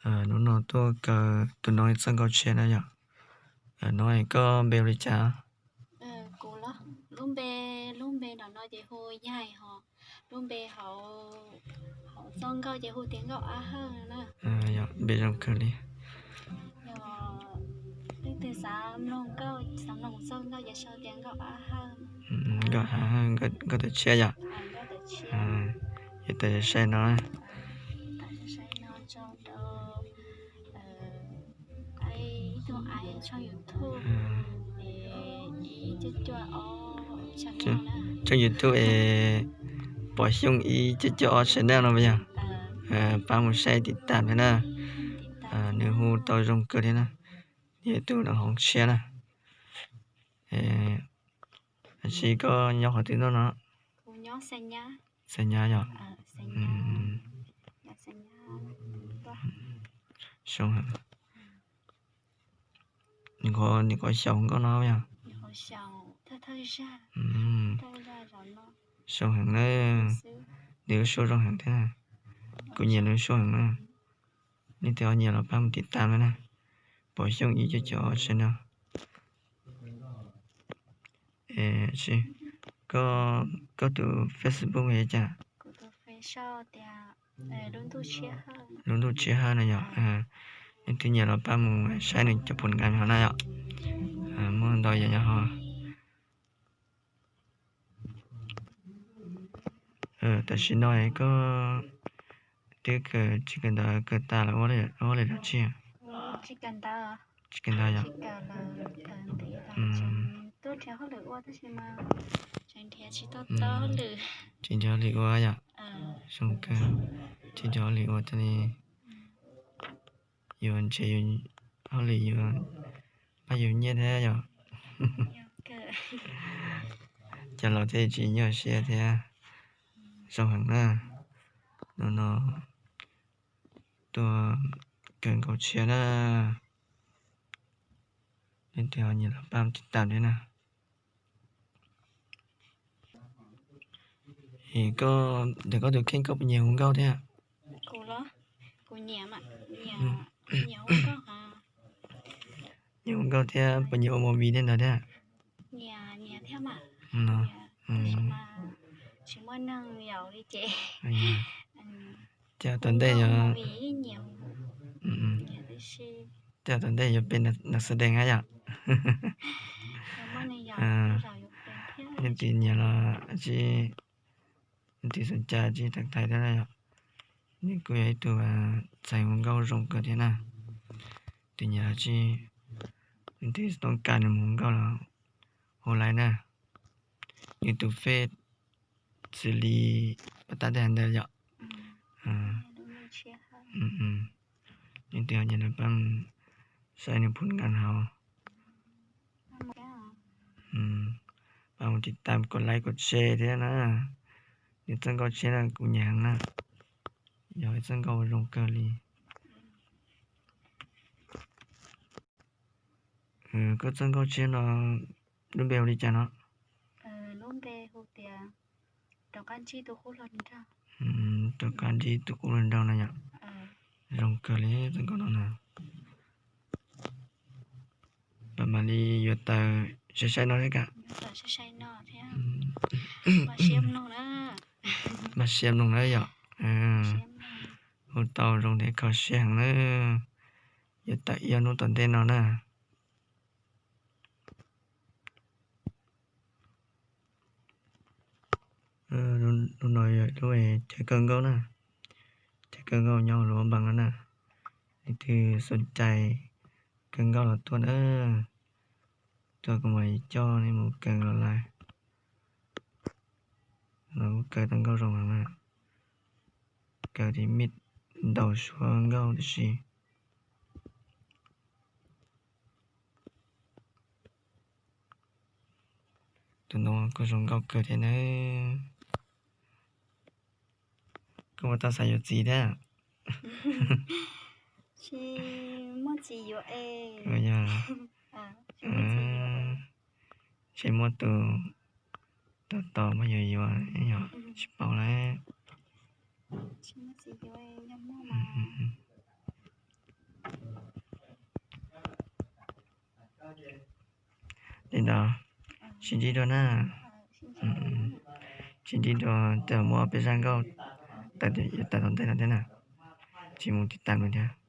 Hnub no tuaj kawm tus no ib txoj nkauj tshiab na yom. Hnub no koj npe hu li cas? Lub npe, lub npe no ces hu Yaig hos, lub npe hauv, hauv txoj nkauj ces hu tias Nkauj Ab Hawj na. Yog npe zoo kawg li. Yog leej twg xav mloog nkauj, xav mloog txoj nkauj ces sau tias Nkauj Ab Hawj. Nkauj Ab Hawj, nkauj tawm tshiab yom. Yog tawm sai no. Tshooj YouTube es Pov Xyooj ib cuaj cuaj ob channel no puas yog? Pab mus saib tiv tam thiab na. Nws hu tau zoo kawg thiab na. Yog tus no hoob tshiab na. Tab sis koj nyob qhov twg tuaj no? Xa Nyab yog? Zoo heev. Nws qhov xyaum nkauj no yog? Zoo heev na. Nws lub suab zoo heev thiab na. Kuv nyiam nws lub suab heev na. Leej twg ho nyiam los pab mus tiv tam na. Pov Xyooj ib cuaj cuaj ob channel no. Koj, koj tus Facebook li cas? Lub Ntuj Tshiab Hawj no yog? Leej twg nyiam los pab mus saib nws cov phoo nkas hov na yom. Muaj ntau yam nyob hov. Tam sim no koj twb kawm, tsis kawm ntawv, kawm tas los ua li dab tsi? Tsis kawm ntawv yog? Tsis nrhiav hauj lwm ua yom? Zoo kawg, tsis nrhiav hauj lwm ua thiaj li yuav nrhiav hauj lwm yuav pab yus nyiaj thiab yom. Cov laus thiaj tsis nyuaj siab thiab. Zoo heev na. Hnub no tuaj kawm nkauj tshiab na. Leej twg ho nyiam los pab tiv tam thiab na. Es koj, ntawm koj tus kheej koj puas nyiam hu nkauj thiab? Nyiam hu nkauj thiab puas nyiam ua movie tej ntawd thiab? Tej tom ntej yuav, tej tom ntej yuav pem nas xas dees na yom. Leej twg nyiam los tsis, leej twg xav cas tsis tag tais thiab na yom. Nws kuj yog ib tug txais hu nkauj zoo kawg thiab na. Tus nyiam los tsis, leej twg toob kas nws mus hu nkauj los hu laiv na. Nws tus fej xws li pas tab tej hais ntawd yom. Leej twg ho nyiam los pab saib nws phoo nkas hauv, pab mus tiv tam, kos like, kos share thiab na. Nws txoj nkauj tshiab na kuv nyiam heev na. Yog ib txoj nkauj uas zoo kawg li. Koj txoj nkauj tshiab no lub npe hu li cas no? Rov qab ntsib tus qub hluas nraug no yom. Zoo kawg li txoj nkauj no na. Pab mam li yuav tawm sai sai no thiab ka. Npaj siab mloog na yom. Hu tau zoo thiab kho siab heev na. Yuav tawm ib ob hnub tom ntej no na. Lub no yog lub chaw kawg nkauj na. Chaw kawg nkauj nyob hauv Luam Npas no na. Leej twg xom cai kawg nkauj los tuaj na. Tuaj kuv mam li coj nej mus kawg los lawm. Los kuj kawg tau nkauj zoo heev na. Kawg tib mij ntaus suab nkauj tib si. Tus no kuj zoo nkauj kawg thiab na. Koj puas tau xav yuav txiv thiab? Tsis muaj txiv yuav es. Tsis muaj tus tos tos muab yuav yuav, tsis paub lawm. Li ntawd, sib ntsib dua na. Sib ntsib dua, tau muab peb zaj nkauj tawm, yuav tawm tom ntej no thiab na. Tsis mus tiv tas nws thiab.